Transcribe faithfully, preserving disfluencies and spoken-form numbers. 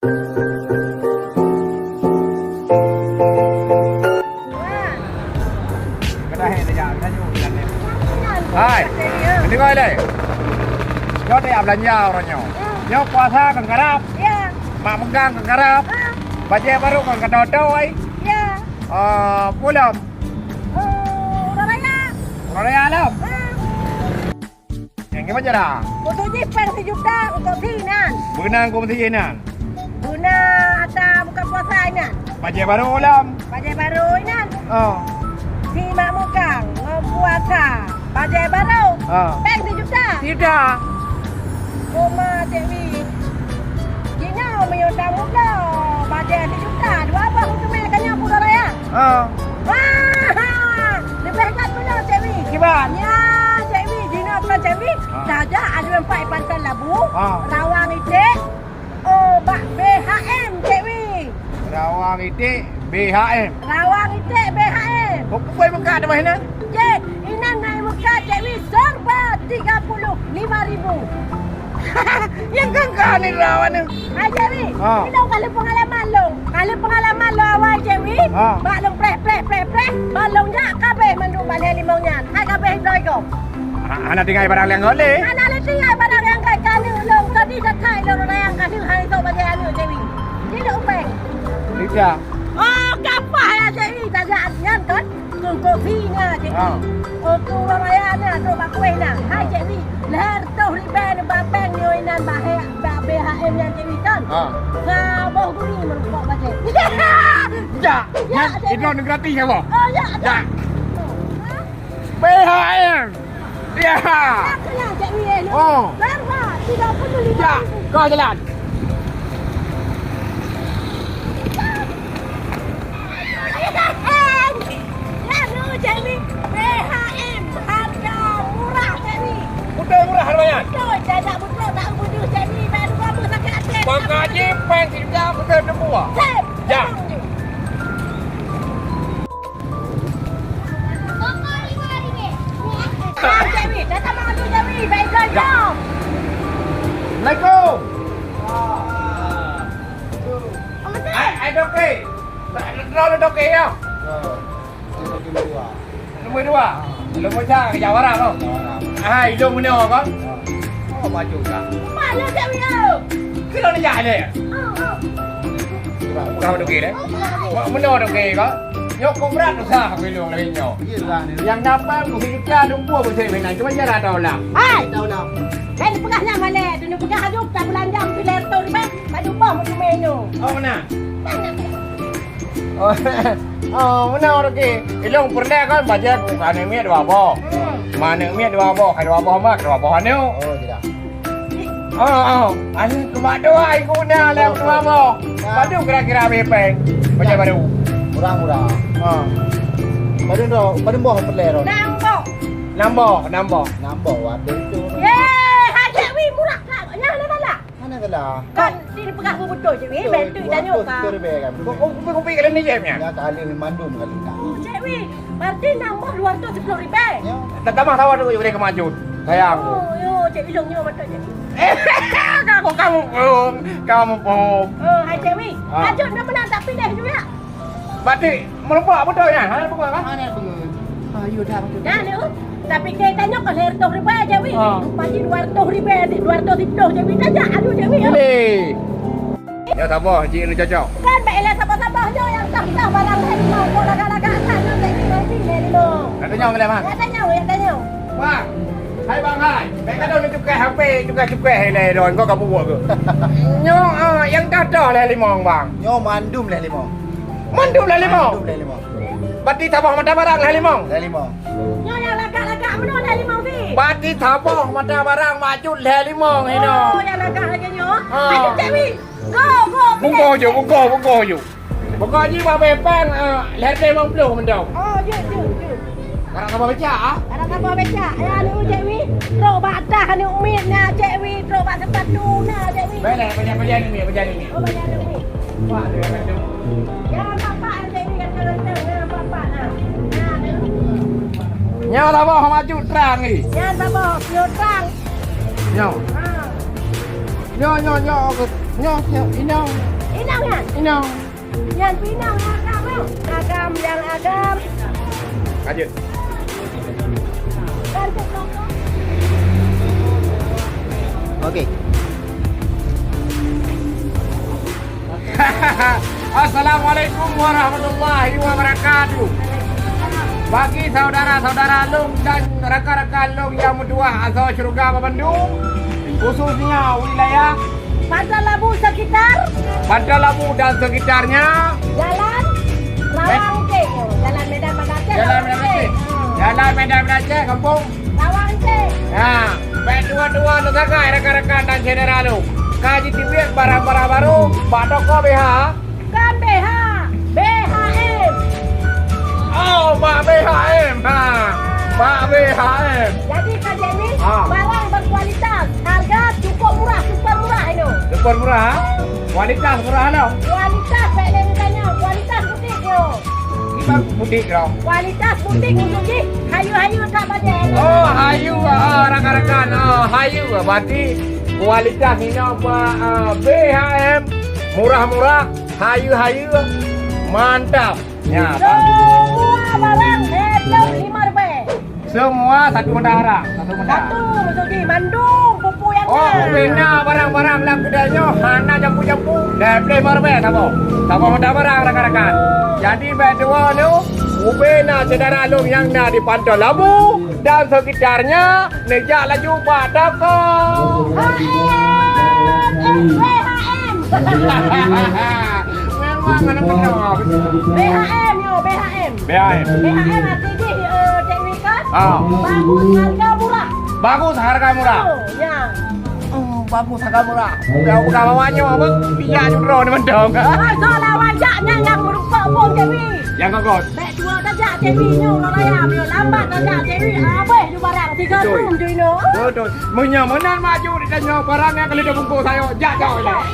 Hai, deungoe lé. Nyoe tajak beulanja uroe nyoe. Nyoe puasa kon karab. Ya. Mak meugang kon karab. Ah. Bajèe barô kon ka toe-toe. Ya. Ah, peue lom? Oh, uroe raya. Uroe raya lom. Ah. Nyang kiban cara? Untuk jih péng sijuta untuk si inan. Beunang keu si inan. Beuna ata buka puasa inan. Bajèe barô lom. Bajèe barô inan. Oh. Si mak mukang ngon puasa. Bajèe barô. Oh. Péng sijuta. Sijuta. Koma Cik Wi. Jinoe meunyoe tamulo bajèe sijuta, dua boh meuteumé ka nyoe peureulèe. Ah. Wah, leubeh that meunoe, Cik Wi. Kiban? Ya, Cik Wi, jinoe bukan Cik Wi. Ah. Saja ada empat pantai labu, ah, rawang iték, oh, bak B H M, Cik Wi. Rawang iték B H M. Rawang iték B H M. Kok kubai meukat teuma inan? Cik, inan naik meukat, Cik Wi, serba tiga puluh lima ribu. Nyang kangka ni rawan ni. Hai, Cik Wi. Ha. Ni dong kali pengalaman long. Kali pengalaman long awai, Cik Wi. Ha. Bak long preh, preh, preh, preh. Bak long jak kabeh mandum bak lhèe limong nyan. Hai kabeh droe gob. Ha, hana tinggai barang nyang gole. Hana lé tinggai barang nyang gole. Kali long tadi datai long rayang kali hai sok bagi anu, Cik Wi. Ni dok upeng. Tidak. Oh, kapah ya, Cik Wi. Tajak nyan kan? Kongkong si na, Cik Wi. Ha. Oh, tu urang raya na, trok bak kueh na. Hai, ha, Cik Wi. Lhèe reutôh ribèe neuba péng nyoe inan bak he-, bak B H M nyan, Cik Wi, kan? Ha. Saboh guni meureumpok bajèe. Jak. Jak, nyan, Cik Wi. Itu gratis ya, boh? Oh, ya, jak. Jak. Ha? B H M. Ya. Jak, ya, Cik Wi, eh, oh. Berapa? Tiga puluh lima ribu. Jak. Kau jalan. Lalu Cik Wi, B H M, harga murah, Cik Wi. Betul murah harganya? Betul, jajak betul, tak butuh, Cik Wi, baru kamu sakit hati. Bang Haji, peng tiga betul semua. Sip, ya. Tenang je. Ah, Cik Wi, datang mak tu, Cik Wi, baik, baik, ya. Assalamualaikum. Ai, ai, toke. Droe le toke ya. Nombor dua. Nombor dua. Nombor dua. Nombor dua. Nombor dua. Nombor dua. Hai, ilong meunoe kan? Oh, maju kan? Mana Cik Wi? Kira ni jak le. Bukan toke le. Meunoe toke kan? Nyoe kobra tu sah aku ilong lagi nyoe. Iya lah ni. Yang dapat mesti kita lumpur mesti mainan. Cuma dia dah tahu lah. Hai, tahu lah. Hai, peugah nyang malèe. Teuneuk peugah aju, ka beulanja meusilet reutôh ribèe, ka jumpa meuteumé nyoe. Oh, meunan. Oh, oh, meunan, Roki. Ilong peureulèe kan bajèe ku ka aneuk miet dua boh. Hmm. Ma aneuk miet dua boh, ka dua boh mak, dua boh aneuk. Oh, tidak. Oh, oh. Aneuk keumak dua iku na lé dua boh. Nah. Padum kira-kira habéh péng bajèe barô? Murah-murah. Ha. Padum dah, padum boh peureulèe dah? Nam boh. Nam boh, nam boh. Nam boh, waduh tu. Ye, hai Cik Wi, murah. Nyan hana galak. Hana galak. Kan, si peugah beutôi, Cik Wi, beutôi, beutôi, dua ratus sepuluh ribèe kan. Kupi-kupi kali ni, Cik, ya? Ya, kali mandum kali tak. Oh, Cik Wi, berarti nambah dua ratus sepuluh ribèe. Ya. Tamah sawa tu, boleh kemaju. Sayang. Oh, yo, Cik Wi, dong nyoe beutôi, Cik Wi. Eh, kamu, kamu bohong. Kamu bohong. Oh, hai Cik Wi. Ah. Lanjut, dah pernah tak pindah juga? Batik meureumpok beutôi nyan, hana peue kan? Hana peue. Ha, yo dah beutôi. Dah ni, tapi kai tanyoe ka lhèe reutôh ribèe Cik Wi. Ha. Pasti dua ratus ribèe, dua ratus siplôh Cik Wi. Tajak, aduh Cik Wi. Pilih. Ya sabar, cik ni cocok. Kan bèk ilèe sabar-sabar nyoe nyang tah-tah barang lhèe limong, kok lagak-lagak that nyoe Cik Wi, nanti lhèe limong. Kata nyoe boleh, Mak? Kata nyoe, kata nyoe. Bang, hai bang hai. Bèk ka dong cukai H P, cukai-cukai hai lé don, kau ka bubuet ke? Nyoe, ah, nyang tah-tah lhèe limong, bang. Nyoe mandum lhèe limong. Mandum lhèe limong? Mandum lhèe limong. Berarti saboh mata barang lhèe limong? Lhèe limong. Nyoe nyang lagak-lagak meunoe lhèe limong sih. Berarti saboh mata barang maju lhèe limong inoe. Oh, nyang lagak lagèe nyoe. Ah. Aduh, Cik Wi. Go, go, bungkôh ju, bungkôh, bungkôh ju. Pokok jih babah péng, eh, lhèe limong ploh mantong. Oh, jeuet, jeuet, jeuet. Karap saboh becak, ah? Karap saboh becak. Ya, anu, Cik Wi. Trok bak atas anu mit na, Cik Wi. Trok bak sepatu na, Cik Wi. Baiklah, banyak-banyak ni, banyak ni. Oh, banyak ni. Wah, dia kata. Jangan papak, Cik Wi, kata-kata, jangan papak, nah. Nah, nah. Nyoe saboh maju trang ni. Nyan saboh, nyoe trang. Nyoe. Ha. Nyoe, nyoe, nyoe, nyoe, nyoe, nyoe. Inong. Nyan pinang agam, agam nyang agam. Lanjut. Oke. Assalamualaikum warahmatullahi wabarakatuh. Bagi saudara-saudara lôn dan rakan-rakan lôn nyang meutuah asoe syeuruga bandum, khususnya wilayah Pantai Labu sekitar. Pantai Labu dan sekitarnya. Jalan Rawang Cek. Jalan Medan Banda Aceh. Jalan Medan Banda Aceh. Jalan Medan Banda Aceh, kampung Rawang Cek. Nah, bèk tuwo-tuwo neusagai rakan-rakan dan syedara lôn. Ka jiteubiet barang-barang barô bak toko B H. Bukan B H, B H M. Oh, bak B H M. Ha. Bak B H M. Jadi, Kak Jenny, ha, barang berkualitas, harga cukup murah, super murah ini. Super murah, ha? Kualitas murah lah. Kualitas, bèk lé tanya, kualitas butik yo. Ini baru butik, bro. Kualitas butik untuk jih, hayu-hayu tak banyak. Oh, hayu, ah, rakan-rakan. Ah, hayu, berarti kualitas ini apa? Ah, B H M, murah-murah. Hayu-hayu, mantap. Ya, semua barang satu lima ribèe. Semua satu benda haram, satu benda. Satu, maksud jih mandum pupu nyang. Oh, na. Bina barang-barang lam keudè nyoe hana jampu-jampu. Dah beli lima ribèe saboh. Saboh benda barang rakan-rakan. Jadi bèk tuwo nyoe, ubé na syedara lôn nyang na di Pantai Labu dan sekitarnya, neujak laju bak toko. H M, eh, B H M. Memang aneuk muda. B H M yo, B H M. B H M. B H M arti jih, eh, Cek Wi kan? Ah. Bagus, harga murah. Bagus, harga murah. Oh, ya. Oh, bagus, harga murah. Udah buka bawahnya apa? Pijak judro ni mantong. Ah, soal awak jak nyang, nyang meurukok pun, Cek Wi. Nyang kokot. Bèk tuwo tajak Cek Wi nyoe, ureueng raya, meunyoe lambat tajak Cek Wi, habéh ju barang, tiga tum ju inoe. Betul. Meunyoe meunan maju ditanyoe barang nyang ka lheueh bungkôh sayok, jak, jak, jak.